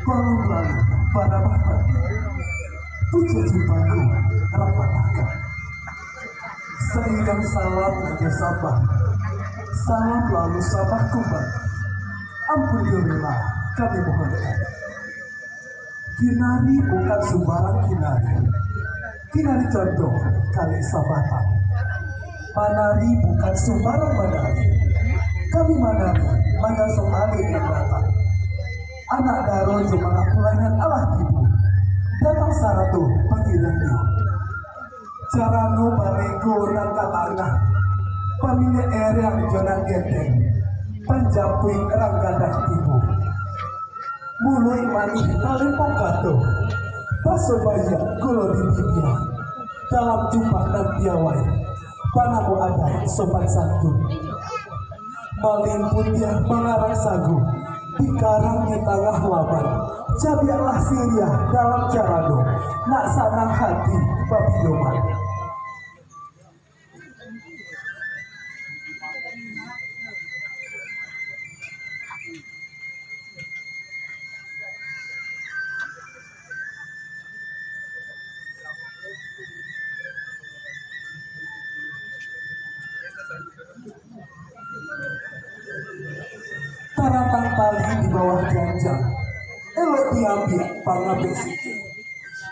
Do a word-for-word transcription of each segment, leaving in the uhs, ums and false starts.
Lalu-lalu pada bapak, puja cimpaku rapatakan. Sairing salam jo sambah, salam lalu sambah kumbang. Ampun jo rila kami mohonkan. Kinari bukan sumbarang kinari. Kinari condong kali sabatang. Manari bukan sumbarang manari. Kami manari manyosong alit nan datang. Anak daro jo malapulai nan alah tibo. Datang sarato pangiriannyo. Carano balego nan ka tangah. Pamiliak ereang jo nan genteng. Panjapuik rang gadang tibo. Muluik manih talempong kato, baso baiak gulo di bibia. Dalam jubah nan piawai, panamo adaik sopan santun. Malin putiah mangarang sagu, dikarang di tangah laman. Cabiaklah siriah dalam carano, nak sanang hati bapidoman. Tarantang tali di bawah janjang, elok diambiak pangabek sikik.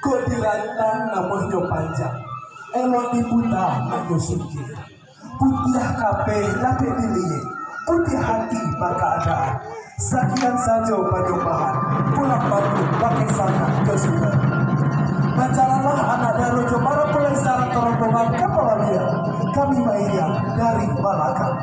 Kok dirantang namonyo panjang, elok diputa namonyo singkik. Putiah kapeh lapeh diliek, putiah hati bakaadaan. Sakian sajo panyambahan, pulang batu pakai sangka jo sudah. Bajalanlah anak daro jo marapulai sarato rombongan kapala bia, kami mairiang dari balakang.